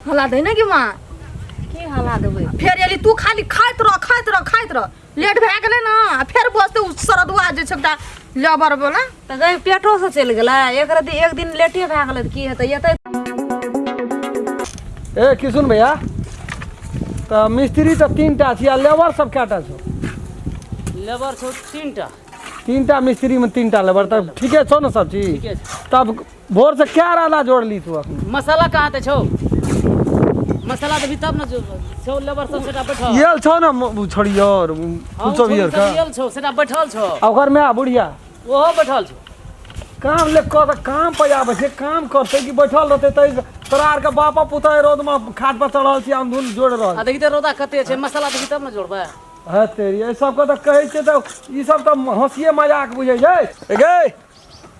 हला दे ने कि माँ की हला देबै फेर एली तू खाली खाइत रह खाइत रह खाइत रह लेट भए गेलै ने आ फेर बसते उ सरदुआ जे छै एकटा लेबर वाला तऽ गई पेटो से चलि गेलै एक रति एक दिन लेटे भए गेलै तऽ की हेतै एतै ए किशुन भैया तऽ मिस्त्री तऽ तीन टा छी आ लेबर सब कएटा छौ लेबर छौ तीनटा तीन टा मिस्त्रीमे तीन टा लेबर तऽ ठीके छौ ने सब चीज ठीके छै तब भोर से क्या राला जोड़ली तू अखन मसाला कहाँ ते छौ मसाला देबही तब ने जो छौ लेबर सब सेटा बैठल येल छौ ने छोड़ी और हाँ, कुछो भी छोरी और सब का येल छौ सेटा बैठल छौ आ ओकर माय बुढ़िया ओहो बैठल छौ काम ले कर काम पर आबै छै काम करतै कि बैठल रहतै तै तोरा आरके बापा पुतोह रौदमे खाट पर चढ़ल छी अंधुन जोड़ रहल आ देखी तऽ रौदा कते छै मसाला देबही तब ने जोड़बै हे तेरी एहि सबके तऽ कहै छियै तऽ ई सब तऽ हँसिए मजाक बुझै छै ए गे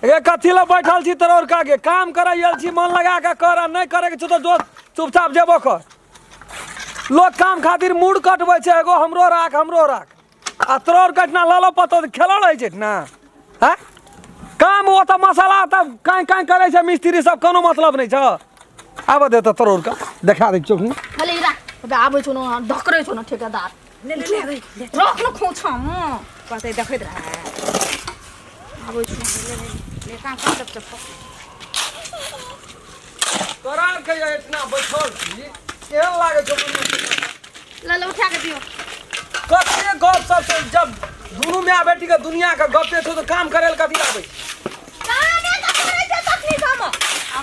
गे कथी लए बैठल छी तोरा का गे काम करै आयल छी मन लगा कऽ कर आ नहि करैके छौ तऽ जो चुपचाप जेबो कर लोक काम खातिर मूड़ कटबै छै एगो हमरो राख हमरो राख आ तोरा आर कटना लऽ पतो खेलल रहै छै ना हँ काम ओतऽ मसाला तऽ काँय काँय करै छै मिस्त्री सब कोनो मतलब नहि छौ आबऽ दे तऽ तोरा आरके देखा दै छियौ खाली राख आबै छौ ने ढकरै छौ ने ठेकेदार ले ले ले ले रख न खोछा मे कहतै देखैत रहै आबै छौ ले काम कर चप चप तोरा आरके एतना बैठल छी केहन लागै छौ ले ले उठा के दियौ कते गप सब छै जब दुनू माय बेटी के दुनिया के गपे छौ तऽ काम करे लए कथी आबै कामे तऽ करै छै तखनी हम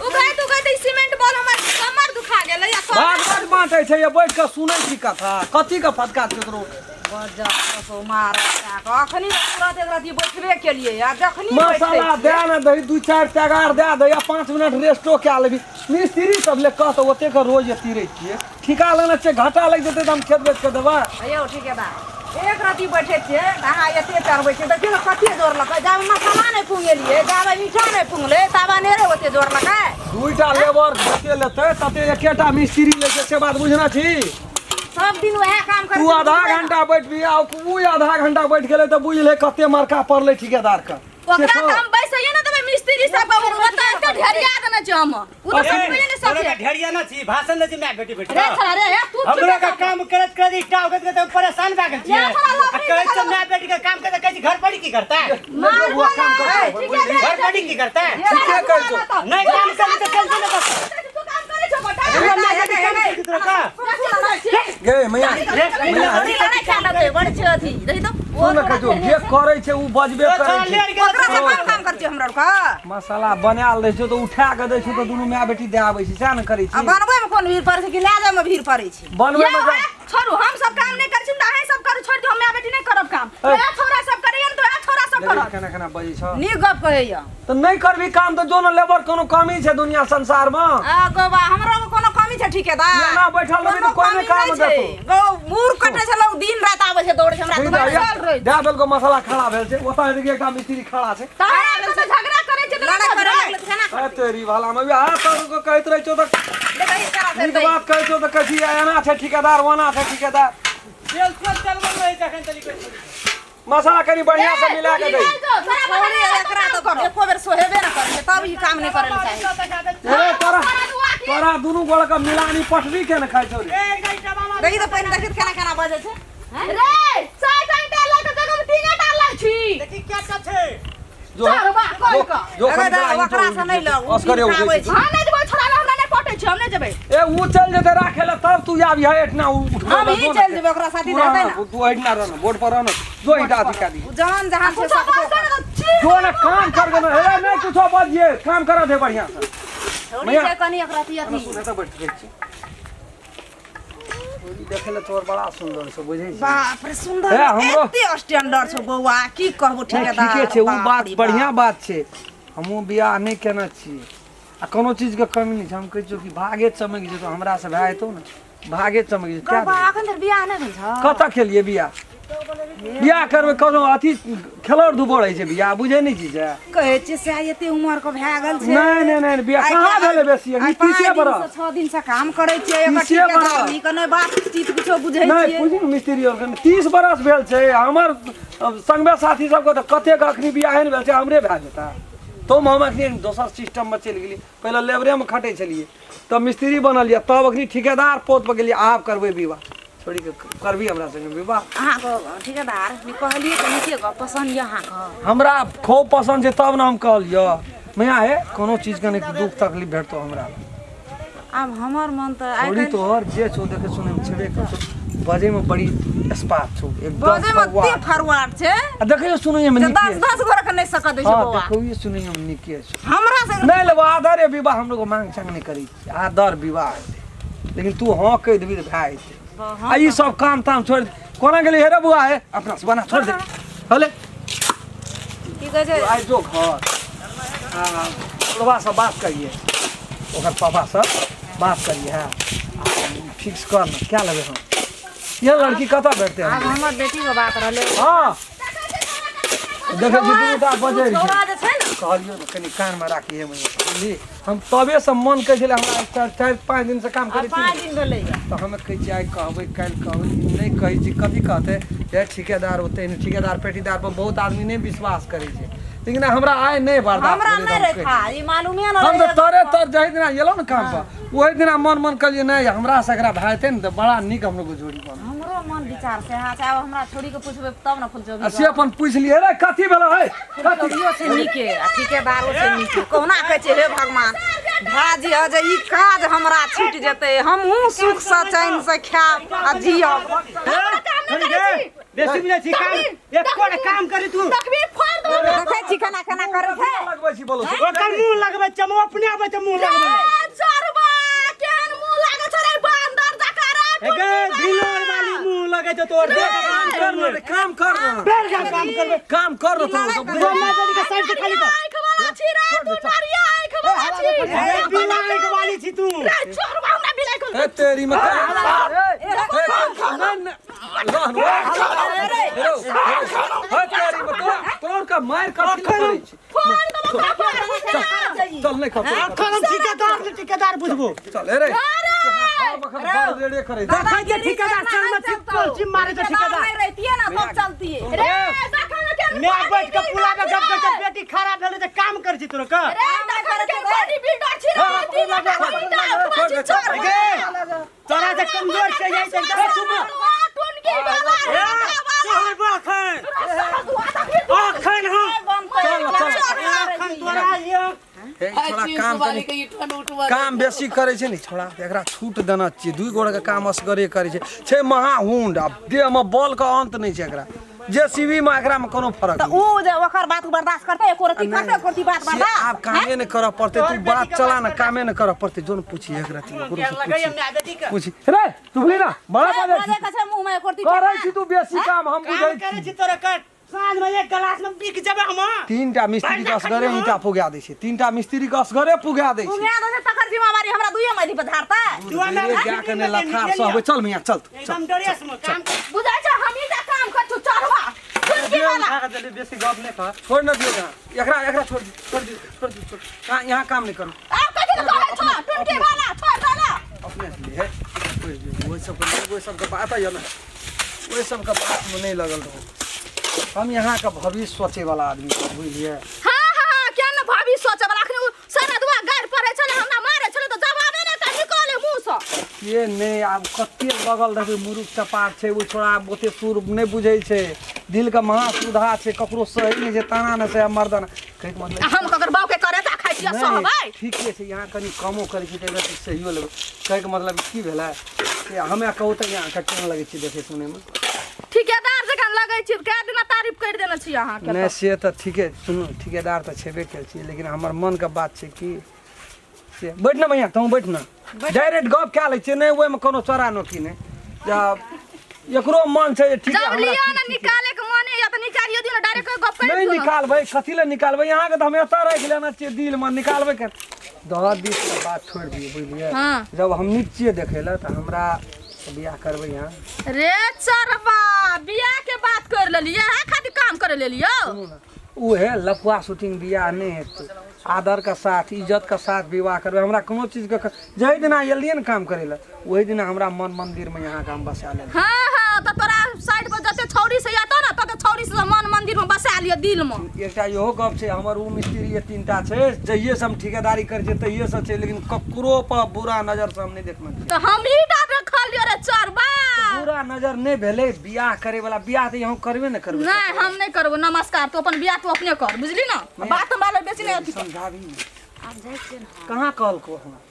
उघैत उघैत ई सीमेंट बॉल हमर कमर दुखा गेलै आ सब भाग भाग बाँटै छै ये बैठ कऽ सुनै छी कथा कथी के फटका छै तोरो बजर कसो मारत अखनी तुरंत एक रति बैठबे केलियै आ जखनी मसाला दए ने दही दू चारि तगार दए दही आ 5 मिनट रेस्टो कए लेबही मिस्त्री सब ले कह तऽ ओतेक रोज तीरै छियै ठीका लेने छियै घाटा लागि जेतै तऽ हम खेत बेच कऽ देबै यौ ठिकेदार एक रति बैठे छियै तऽ अहाँ एते चढ़बै छियै देखियौ ने कते जोड़लकै जाबे मसाला नहि पुंगेलियै जाबे ईंटा नहि पुंगलै ताबे अनेरे ओते जोड़लकै दुईटा लेबर जते लेतै तते एकेटा मिस्त्री लै छै से बात बुझना छी सब दिन वएह काम करै तू आधा घंटा बैठबी आ उ आधा घंटा बैठ गेलै तऽ बुझि ले कते मरका पड़लै ठिकेदार के ओकरा तऽ हम बैसैये ने देबै मिस्त्री सब के ओतऽ एते ढेरिया देने छै हम उ तऽ सकबे ने तोरा सके के ढेरिया ना छी भाषण दै छी माय बेटी बेटी रे छोरा रे हे तू हमरो के काम करत करत इष्टा होगत के तो परेशान भए गेल छियै या थोड़ा लफड़ी आ कहै से छियै माय बेटी के काम करत कहै छी घर पड़ी की करता है मार बुआ काम करतै। ठीक है घर पड़ी की करता है ठीके कहै छौ नहीं काम करबी तऽ चल चल बस तू काम करै छौ बेटा हमरा माय बेटी काम करै छी तोरा का गे मैया बड़ छै अथी देखी तऽ सुन ने कहै छौ जे करै छै उ बजबे करै छै ओकरा से कम काम करै छियै हमरा आरके मसाला बनायल दै छौ तऽ उठा कऽ दै छौ तऽ दुनू माय बेटी दए आबै छै सएह ने करै आ छी बनबै मे कोन भीड़ पड़ै छै कि लए जाय मे भीड़ पड़ै छै बनबै मे यौ, छोड़ू हम सब काम नहि करै छी तऽ अहीं सब करू छोड़ि दियौ हम माय बेटी नहि करब काम वएह छौड़ा सब करैया ने तऽ वएह छौड़ा सब करत केना केना बजै छौ नीक गप कहैया तऽ नहि करबी काम तऽ जो ने लेबर कोनो कमी छै दुनिया संसार मे आ गोबा हमरो मे कोनो कमी छै ठिकेदार एना बैठल रहबी तऽ कोइ नहि काम छै देतौ गो मूर कटै छै लोग दिन राति आबै छै दौड़ै छै हमरा दुआर दए देलको मसाला खड़ा भेल छै ओतऽ देखी एकटा मिस्त्री खड़ा छै तहरा तऽ झगड़ा करै छै तऽ लड़ाइ नहि करे बजबै। लगलै तऽ केना ए तेरी भला मे वएह तोर के कहैत रहै छौ तऽ देखही करा से नीक बात कहै छौ तऽ कहै छी एना छै ठिकेदार ओना छै ठिकेदार तेल तेल चलबल रहै छै अखन तलिक मसाला कनि बढ़िया से मिला के दही छोड़ी एकरा तऽ एको बेर सोहेबे ने करै छै तब ई काम नहि करै लए चाहै ए तोरा तोरा दुनू गोड़ के मिलानी पटरी के ने खाइ छौ रे देखी तऽ पानि देखी तऽ केना केना बजै छै रे चारि टा लऽ के जगह मे तीने टा लै छी देखी क्या क्या छै जो चारू बा, कहि कऽ। जो अगर ओकरा से नहि लग, उ असगरे दिन खाबै उठै छै। हम नहि जेबै छोड़ा हमरा नहि पटै छै हम नहि जेबै ए उ चल जेतै राखे ला तब तू आबी है एठना उ उठबै हम ला, ही जो ने। चलि जेबै ओकरा साथी तू रह रहतै ना, ने तू एठना रह ना बोर्ड पर रह ना जो ईटा अथी कए दी उ जहान जहान छै कुछो सब बाजतै ने तऽ चीर जो ना काम कर के ना हे नहीं कुछो बजिए काम करत है बढ़िया से छोड़ी छै कनि एकरा अथी अथी सुने तऽ बैठ जाइ छी देखे ले तोर बड़ा सुंदर छै बुझै छी बाप रे सुंदर हे, हमरो- एते स्टैंडर्ड छौ बौआ की कहबो नहि, ठेकेदार ठीके छै ओ बाप बात रे बढ़िया बाप। बात छै हमहूँ बियाह नहि केने छियै आ कोनो चीजके कमी नहि छै हम कहै छियौ कि भागे चमकि जेतौ हमरासँ भए जेतौ ने भागे चमकि जेतौ गौ बा एखन धरि बियाह नहि भेल छौ कतऽ केलियै बियाह बियाह करबै कोनो अथी खेलौड़ धूपड़ होइ छै बियाह बुझै नहि छी से कहै छियै सएह एते उमर के भए गेल छै नहि नहि नहि बियाह आइ कहाँ काल्हि- भेलै बेसी आइ अखनी पाँच 30 दिनसँ, बरस 6 दिन से काम करै छियै एकर 30 ठेकेदार बरस। नीक नहि बात चीत किछो बुझै नहि छियै बुझी ने मिस्त्री आओर कनि 30 बरस भेल छै हमर संगमे साथी सबके तऽ कतेक अखनी बियाहे नहि भेल छै हमरे भए जेतै तो हम अखनी दोसर सिस्टममे चलि गेलियै। पहिले लेबरेमे खटै छलियै, तब मिस्त्री बनलियै, तब अखनी ठिकेदार पद पर गेलियै। आब करबै विवाह, छोड़ी के करबी हमरा संगे विवाह? अहाँके ठिकेदार कहलियै तऽ नीके गप, पसन्द यऽ अहाँके? हमरा खूब पसन्द छै, तब ने हम कहलियै। मैया हे, कोनो चीजके नहि दुख तकलीफ भेटतौ हमरा। आब हमर मन तऽ आइ छोड़ी काल्हि तोहर जे छौ देखे सुनैमे छेबे कर छौ, बजैमे बड़ी स्पार्क छौ एकदम। बजैमे फरवार्ड। ते फरवार्ड छै। आ देखैयो सुनैमे जे नीके दस दस गोरे के नहि सकऽ दै छै। हाँ बौआ, देखैयो सुनैमे नीके छौ। हमरा से नहि लेबो, आदरे विवाह हम लोग मांग चांग नहि करै छी, आदर विवाह हेतै। लेकिन तू हाँ कहि देबही तऽ भए जेतै। आ ई सब काम ताम छोड़ि दे। कोना गेली हे रे बुआ? हे अपना से बना, छोड़ दे हले। की कहै छै? आइ जो घर आ बुढ़वा से बात करिए, ओकर पापा से बात करिए। है फिक्स कर ना, क्या लेबै हम? ये लड़की कतऽ भेटतै? आब हम हमर बेटीके बात रहलै। हाँ, देखै छी दूटा बजै छै। छौड़ा जे छै ने, कहलियौ ने कनि कानमे राखिहे मैया, बुझली? हम तबे से मन कहै छलै हमरा। चारि चारि पाँच दिन से काम करै छी। 5 दिन भेलैया। तऽ हमे कहै छियै आइ कहबै, काल्हि कहबै, नहि कहै छी। कथी कहतै हे ठिकेदार ओते नहि, ठिकेदार पेटीदार पर बहुत आदमी नहि विश्वास करै छै। लेकिन हमरा आइ नहि बर्दाश्त हमरा भेलै तऽ नहि हम रहै कहि था ई मालूमे न हम रहै। तऽ तरे तर जाहि दिना एलहुँ ने काम पर, ओहि दिना मन मन कहलियै नहि, हमरा से एकरा भए जेतै ने तऽ बड़ा नीक हमरो जोड़ी बनत। हमरो मन विचार से छै। आब हमरा छोड़ी के पूछबै तब ने फुलचौकी। आ से अपन पूछि लियै रे, कथी भेलै है कथी? फुलचौकियो छै नीके आ ठिकेदारो छै नीके। कहुना कहै छै, हे भगवान भाजी ह जे ई काज हमरा छूटि जेतै, हमहूँ सुख से चैन से खायब आ जियब। बेसी बुझै छी काम, एको टा काम करी तू? तकबी फोड़ दो। देखै छी केना केना करै छै। लगबै छी बोलो। ओकर मुंह लगबै छै, हम अपने आबै छै मुंह लगबै। ए, चोरबा केहन मुंह लागै छौ रे, बांदर जकाँ रे। हे गे भिलोर वाली, मुंह लगै छै तोर, देख। काम कर न रे, काम कर न। बैठ जा, काम करबै। काम कर न तू सब। मैं तोरी के साइड से खाली कर। आँख वाला छी रे तू, नरिया आँख वाला छी। हे बिना आँख वाली छी तू। रे चोरबा, हमरा बिलाइ को हे तेरी में नहीं नहीं, रह रे, हे तेरी में तोर तोर का मार कथी लए करै छी? फोड़ देबो कपार। चल, नहीं कर। अखन हम ठिकेदार ने ठिकेदार बुझबो। चल हे रे, हर वखत बाल रेड़े करै छै। देखै छै ठिकेदार संग में चिपकल चिम मारे छै ठिकेदार। नहीं रहितियै ने तब चलतियै। रे देखो ने केहन मैं बैठ के पुला में गप कर, बेटी खराब भेलै तऽ काम कर छी तोरा का। रे देखो ने केहन बॉडी बिल्डर छी रे, तीन लाख ईटा उठबै छी चोर। गे तोरा जे कमजोर छै जाय छै चुप। टुनकी बाबा रे। तोहर अखन अखन हम चल चल। अखन तोरा ये हे छोड़ा, काम कनि काम बेसी करै छै ने छोड़ा, एकरा छूट देना छियै। दुइ गोड़े के काम असगरे करै छै, छै महाहुंड आ देहमे बलके अन्त नहि छै एकरा। जे सीवी मे एकरा मे कोनो फरक तऽ नहि। ऊ जे ओकर बात बर्दाश्त करतै, एको रत्ती करतै, एको रत्ती बात से बर्दाश्त? आब कामे नहि करऽ पड़तै। तू बात चला ने, कामे नहि करऽ पड़तै। जो ने पूछी एक रत्ती ओकरो से, लगैया पूछी माय बेटी के। पूछी रे, तू बुझली ना बड़ा बाजै बजै छी। के छै मुँह मे एको रत्ती। करै छी तू बेसी काम, हम काम बुझै करै छी। छी तोरा के साँझ में एक गिलास में बिक जेबै हम। तीनटा मिस्त्री के असगरे ईंटा पुगा दै छै, तीनटा मिस्त्री के असगरे पुगा दै छै। उंगा दै छै, तकर जिम्मेवारी हमरा दुइये महीना पर धारतै? तू हमरा रे गाय के ने लथार सहबै। चल मियाँ, चल तू, चल। एकदम ड्रेस में काम कर। बुझै छै हमही टा काम कर छु। चोरबा टुनकी वाला। बेसी गप नहि कर। छोड़ न दियौ यहाँ, एकरा एकरा छोड़ दियौ, छोड़ दियौ, छोड़ दियौ, छोड़। यहाँ यहाँ काम नहीं करू। आब कथी के कहै छौ टुनकी वाला? छोड़ दे ना। अपने से ले है, ओहि सबके ओहि सबके बात यऽ ने, ओहि सबके बातमे नहि लगल रहू। हम यहाँके भविष्य सोचैवला आदमी छी, बुझलियै? हाँ हाँ हाँ, क्या न भाभी सोचे वाला। अखनी उ सरदुआ गारि पड़ै छलै, हमरा मारै छलै तऽ जवाबे नहि तऽ निकले मुँह सँ। के नहि आब कते लगल रहबै? मुरुख चपाट छै ओ छोड़ा, ओते सुर नहि बुझै छै। दिलके महासुधा छै, ककरो सही नहि छै, ताना नहि सही मर्दाना। कहैके मतलब आ हम ककर बाप के करे ता खाइ छियै नहि, सहबै। ठीके छै, यहाँ कनि कमो करै छी तऽ एक रत्ती सहियो लेबै। कहैके मतलब की भेलै से हमे कहू तऽ यहाँके केहन लगै छै देखै सुनैमे? ठिकेदार जकाँ लगै छी, कए दिना तारीफ करि देने छी अहाँके। नहि, से तऽ ठीके। सुनू, ठिकेदार तऽ छेबे कयल छियै, लेकिन हमर मनके बात छै कि से बैठ ने भैया, तहूँ बैठ ने, डायरेक्ट गप कए लै छियै। नहि, ओहिमे कोनो चोरा नोकी नहि। जब एकरो मन छै जे ठीक जब लिअ ने, निकाले के मन या तऽ निकालियो दियौ ने, डायरेक्ट गप करि नहि दियौ ने। निकालबै, कथी लए निकालबै अहाँके? तऽ हम एतऽ राखि लेने छियै दिलमे, निकालबै के दह दिस के बात छोड़ि दियौ, बुझलियै? हाँ। जब हम नीक छियै देखै लए तऽ हमरा बियाह करबै यहाँ। रे चरबा, बियाह के बात कर लेलियै, इएह खातिर काम करे लेलियौ? सुनू ने, उहे लफुआ शूटिंग बियाह नहि हेतै। आदर के साथ, इज्जत के साथ विवाह करबै। हमरा कोनो चीज के जाहि दिना एलियै ने काम करै लए, ओहि दिना हमरा मन मंदिर मे यहाँ के हम बसा लेलियै। हाँ हाँ, तऽ तोरा साइड पर जते छौड़ी से एतौ ने तते छौड़ी छौरी से मन मंदिर में बसा लियो दिल में। एकटा इहो गप छै, हमर उ मिस्त्री ये तीनटा छै, जहिये से हम ठेकेदारी करै छियै तहिये से छै, लेकिन ककरो पर बुरा नजर से हम नहि देखने छियै। तऽ हम ही टा रखल लियो रे चोरबा। बुरा नजर नहि भेलै। बियाह करे वाला बियाह तऽ यहाँ करबे ने करबै। नहीं हम नहीं करबो, नमस्कार, तू अपन बियाह तू अपने कर, बुझली ना? बात हमरा लग बेसी नहीं अथी। समझाबी ने। आब जाइ छियै ने। कहाँ कहलको हमरा?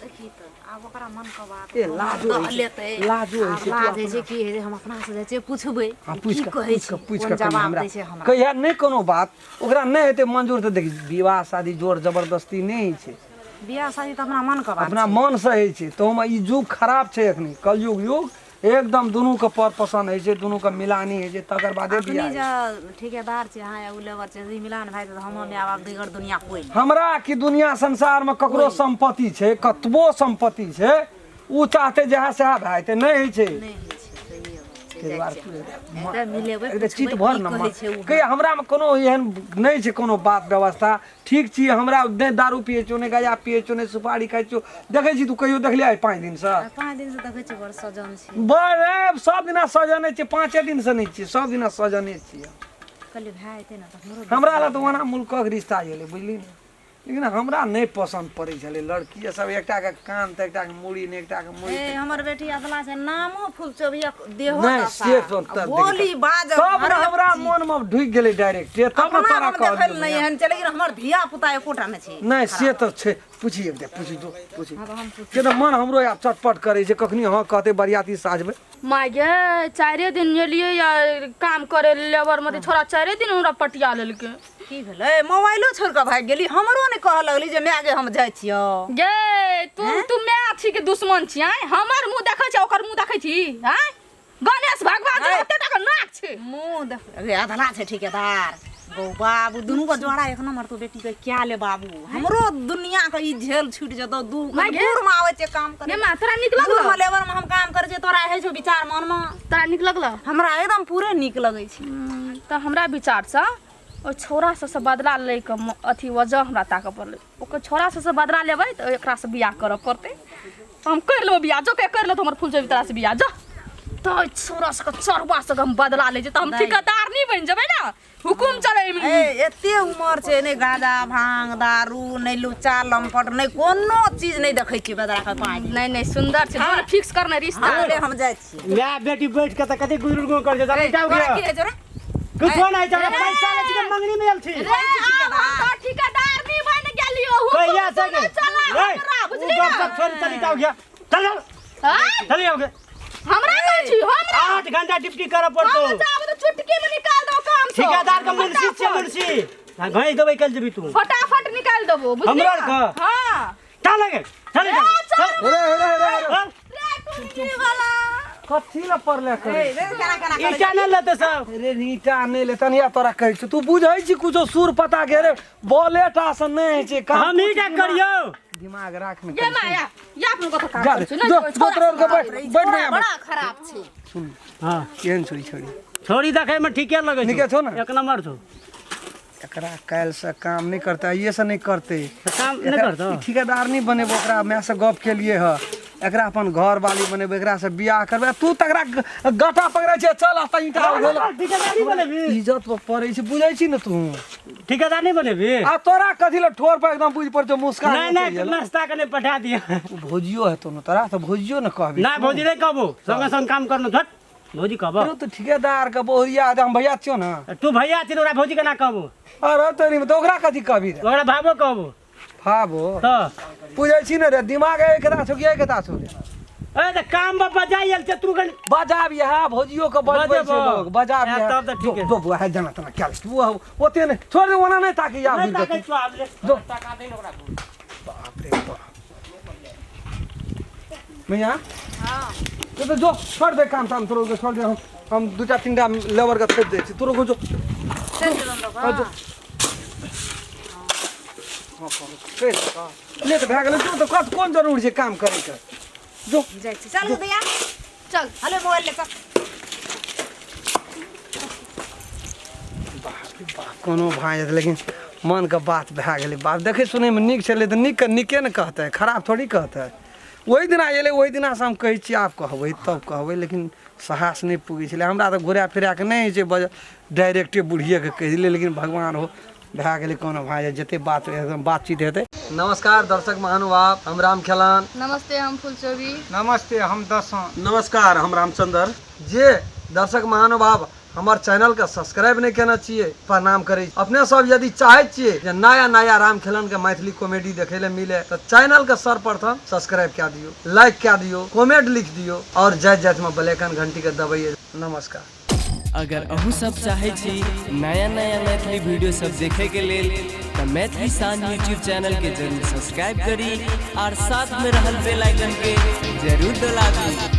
देखी तऽ आब ओकरा मन के बात ए लाजो दऽ होइ छै, लेतै। लाजो होइ आब छै, तू लाज होइ छै की होइ छै, हम अपना से जाइ छियै पुछबै। हाँ, पूछि की कऽ कहै पूछि छै, कऽ पूछि कोन कऽ कनि जवाब हमरा दै छै हमरा। कहिया नहि कोनो बात ओकरा नहि हेतै मंजूर तऽ देख, विवाह शादी जोर जबरदस्ती नहि होइ छै। बियाह शादी तऽ अपना मन के बात अपना छै। मन से होइ छै। तहूमे ई युग खराब छै अखनी, कलयुग युग एकदम दुनू के पर पसन्द होइ छै, दुनू के मिलानी होइ छै, तकर बादे अखनी बियाह होइ जे छै। ठेकेदार छै अहाँ या उ लेबर छै, यदि मिलान भए जेतै तऽ हमर माय बाप दिगर दुनिया कोइ नहि। हमरा कि दुनिया संसार में ककरो संपत्ति छै, कतबो संपत्ति छै, उ चाहते जएह सएह भए जेतै, नहि होइ छै। नहि होइ छै, सहिए बात छै। ताहि जाइ दुआरे छियै हम। तऽ मिलेबै, एकदम चित पुछबै भर की न कहै छै उ। कहिया हमरा मे कोनो एहन नहि छै कोनो बात व्यवस्था, ठीक छी। हमरा नहि दारू पियै छियौ, नहि गाँजा पियै छियौ, नहि सुपारी खाइ छियौ। देखै छी तू कहियो देखलियै आइ 5 दिनसँ? आइ 5 दिनसँ देखै छियै बड़ सजन छी। बड़ सब दिना सजने छियै, 5 दिनसँ नहि छियै, सब दिना सजने छियै। कहलियै भए जेतै ने तऽ हमरो हमरा लए तऽ ओना मुल्कक रिश्ता छलै, बुझली ने, लेकिन हमरा नहि पसन्द पड़ै छलै लड़की सब, एकटाके कान तऽ एकटाके मूड़ी नहि, एकटाके मूड़ी। ए हमर बेटी अदला छै, नामो फूल चोबिया देहो नहि दशा, से तो आ बोली बाज तब ने हमरा मोनमे ढुकि गेलै डायरेक्ट, तब ने अपना तोरा हम देखै कहलियौ। लए नहि एहन छै, लेकिन हमर धिया पुता एकोटा नहि छै। नहि से तऽ छै, पूछी एक पूछी जो पूछी। हँ, तऽ हम पूछ के तऽ मन हमरो आब चटपट करै छै, कखनी हँ कहतै बरियाती साजबै। माय गे, 4 दिन गेलियै या काम करे लेबर में, छोरा 4 दिन हमरा पटिया लेलकै। की भेलै? मोबाइलो छोड़ि कऽ भागि गेली, हमरो नहि कहऽ लगली जे माय गे हम जाइ छियौ। गे तू तू my छी के दुश्मन छी? आँय, हमर मुँह देखै छी ओकर मुँह देखै छी? आँय, गणेश भगवान जी ओते टाका नाक छै। मुँह देख रे, अधला छै ठेकेदार गौ बाबू, दुनू के जोड़ा एक नंबर। तू बेटी के क्या ले बाबू, हमरो दुनिया के ई झेल छूट जेतौ। दू माय गे। दूर में आबै छै काम करे। गे माँ, तोरा नीक दूर लगलौ? में लेबर में हम काम करै छियै, तोरा होइ छौ विचार मन में? तोरा नीक लगलौ? हमरा एकदम पूरे नीक लगै छै। तऽ हमरा विचारसँ ओहि छौड़ा सबसँ बदला लैके अथी वजह हमरा ताकऽ पड़लै। ओकर छौड़ा सबसँ बदला लेबै तऽ एकरासँ बियाह करऽ पड़तै, तऽ हम करि लेबै बियाह। जो करि लेतौ हमर फूल तोरासँ बियाह जो। तऽ ओहि छौड़ा सबके चोरबा सबके हम बदला लै छियै तऽ हम ठेकेदार नहि बनि जेबै ने, हुकुम चलै। ए एते उमर छै, नहि गांजा भांग दारू, नहि लुच्चा लम्पट, नहि कोनो चीज नहि देखै छियै बदरा के पानि। नहि नहि, सुन्दर छै, जोन फिक्स करने रिश्ता। अरे हम जाइ छियै। माय बेटी बैठ के तऽ कते गुजर गुजर करै छै, जरा जाउ तोरा गे। की होइ छौ रे? कुछो नहि छै, हमरा पैसा लै छी तऽ मंगनी में आयल छी। रे आब हम तऽ ठेकेदार नहि बनि गेलियो, हुकुम कहिया से सुनै गे? चला ए, हमरा, उ बुझली गप ना? सप छोड़ि चली जाउ गे। चल चल आँय? चल जाउ गे। हमरा कहै छी हमरा 8 घंटा ड्यूटी करऽ पड़तौ। हम जाब तऽ चुटकी में निकाल दो काम से। ठेकेदार के मुंशी छियै, मुंशी। हाँ, घैस देबै कल जेबी तू। फटाफट निकाल देबो, बुझली हमरा ना? के? हाँ। चल गे, चल ए, गे। चल। रे रे रे रे। चल। रे टुनकी वाला। कथी लए पड़ले करे? ए, रे केना केना करै ईटा नहि लेतै सब। रे ईटा नहि लेतन या तोरा कहै छियौ, तू बुझै छी कुछो सुर पता के? रे बोलेटा से नहि होइ छै काम। हम ईटा करियौ। दिमाग राख ने। ये माया या अपनो कथा काम जा करै दे छी नहि जो कोइ जो छोरा तोरा के बैठ बैठ बड़ा भैया। बड़ा खराब छै। सुन। हाँ। केहन छौ ई छोरी? छोरी देखै में ठीके लगै नीके छौ ने? एक नंबर छौ। एकरा काल्हि से काम नहि करतै, आइए से नहि करतै। तऽ काम नहि करतौ? ई ठेकेदार नहि बनेबो, ओकरा माय से गप केलिए ह, एकरा अपन घर वाली बनेबो, एकरा से बियाह करबै। आ तू तकरा गटा पकड़ै छै, चल आ तऽ ईंटा उघल। ठेकेदार नहि बनेबी? इज्जत पर पड़ै छै, बुझै छी ने तू? ठेकेदार नहि बनेबी? आ तोरा कथी लए ठोर पर एकदम बुझि पड़तौ मुस्कान? नहि नहि, नाश्ता कने पठा दिअ। भौजियो हेतौ ने तोरा, तऽ भौजियो ने कहबी। नहि, भौजी नहि कहबो, संगे संग काम करनो झट भौजी कहबो। अरे तऽ ठेकेदार के बहुरिया हम भैया छियौ ने। तू भैया छी तऽ ओकरा भौजी केना कहबो? अरे तोरी में तऽ ओकरा कथी कहबी रे? ओकरा भाबो कहबो। फाबो तऽ बुझै छी ने रे, दिमाग एकरा छौ कि एकरा छौ रे? ए तऽ काम पर बजाइ आयल छै तू कनि बजाब इएह भौजियो के बजबै छै बजेबो। लोग, बजाब ए, इएह। तब तऽ ठीके। जो बुआ है जना तना क्या तू ओते नहि छोड़ दे, ओना नहि ताकी आब। नहि ताकै छौ आब ले। जो। बाप रे बाप, भैया हाँ। तो तो जो छोड़ दे काम ताम तोरो के छोड़ दे, हम 2 3टा लेबर के थोप दै छी तोरो को जो। चलि जेबै हम लोग। हाँ, जो। हाँ, कह ले तऽ भए गेलै। जो तऽ कत कोन जरूर छै काम करैके, जो। जाइ छी, चल भैया। चल। हेलो मोबाइल ले चल। बाप रे बाप, कोनो भए जेतै, लेकिन मनके बात भए गेलै। बाप देखै सुनैमे नीक छलै तऽ नीकके नीके ने कहतै, खराब थोड़ी कहतै। ओहि दिना एलै, ओहि दिनासँ हम कहै छियै आब कहबै तब कहबै, लेकिन साहस नहि पुगै छलै हमरा। तऽ घुरा फिरा कऽ नहि होइ छै बज, डायरेक्टे बुढ़िएके कहि देलियै। लेकिन भगवान हो, भए गेलै। कोनो भए जाइ, जते बात एकदम बातचीत हेतै। नमस्कार दर्शक महानुभाव, हम राम खेलान। नमस्ते, हम फुलचोबी। नमस्ते, हम दसों। नमस्कार, हम रामचंद्र। जे दर्शक महानुभाव हमर चैनल के सब्सक्राइब नहि केने छियै, प्रणाम करै छी। अपने सब यदि चाहै छियै जे नया नया राम खेलन के मैथिली कॉमेडी देखै लए मिले, तऽ चैनल के सर्वप्रथम सब्सक्राइब कए दियौ, लाइक कए दियौ, कमेंट लिख दियौ और जाइत जाइत में बेल आइकन घंटी के दबैयै। नमस्कार। अगर अहूँ सब चाहै छी नया नया मैथिली वीडियो सब देखे के लेल, तऽ मैथिली शान यूट्यूब चैनल के जरूर सब्सक्राइब करी और साथ में रहल बेल आइकन के जरूर दबाबी।